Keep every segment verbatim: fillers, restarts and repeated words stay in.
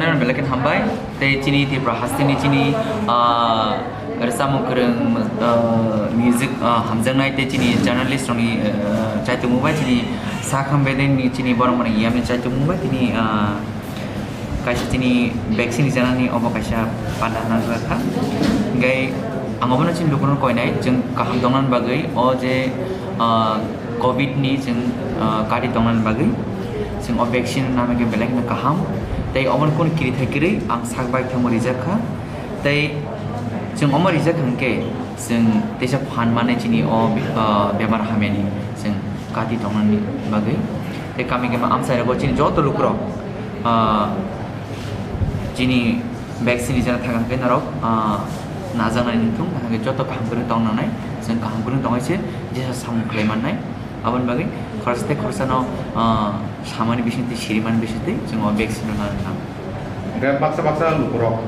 Belai khe hambai, tei chini Tripura hasteni chini, ah, rwchapmung kwrwng, ah, music, ah, hamjaknai tei chini journalist rokni, ah, chaichomung bai chini sak hambai tei chini borok mani yamni chaichomung bai tini, ah, kaisa chini vaccine rijaknani obo kaisa panda nangjak kha. Hingkhe ang obono chini lukurokno koinai, chwng kaham tongnani bagwi o je, ah, covid ni chwng, ah, kati tongnani bagwi chwng o vaccine namikhe belai kheno kaham. Tei obono kunu kiri thai kwrwi ang sak bai thangma rijak kha. Tei chwng omo rijak hwnkhe chwng teisa phan mane chini o, ah, bemar hamyani chwng kati tongnani bagwi. Tei kami kami amchai rogo chini joto lukurok, ah, chini vaccine rijana thang hwnkhe norok, ah, najaknai wngthung, hwnkhe joto kaham kwrwng tong nangnai, chwng kaham kwrwng tongwi se jesa samung khlai mannai. Aboni bagwi khoroksa tei khoroksano, ah, samani bisingtwi, sirimani bisingtwi chwng o vaccine rwna nang. Hwnkhe baksa baksa lukurok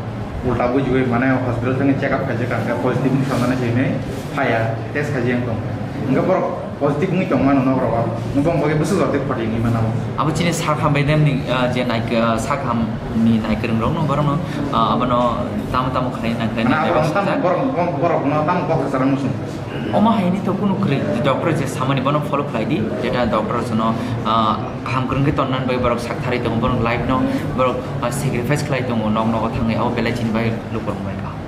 ulta bujigwi mane hospital thangwi check up khaijak kha, hwnkhe positive wngwi sanani hinwi phaiya, test khaijak wng tong. Hwnkhe borok positive wngwi tongmano nok rogo, nwng bongni bagwi bwswk jora tei khoti wngwi mano. Abo chini sak hambai demni, ah, je naik-, ah, sak hamni naikwrwng rokno borokno, ah, abono tamo tamo khlai nang khlai mane nang aborokno tamo, borok, borok, borokno tamo kok kwcharo muchung. Omo haini to kunu kwrwi, doctor je samani bono follow khlai di, jeta doctor sono, ah, kaham kwrwng khe tonnani bagwi borok sak tharwi tongo, borok life no borok, ah, sacrifice khlai tongo, nok nogo thangwi abo belai chini bagwi lukurok bai kaham.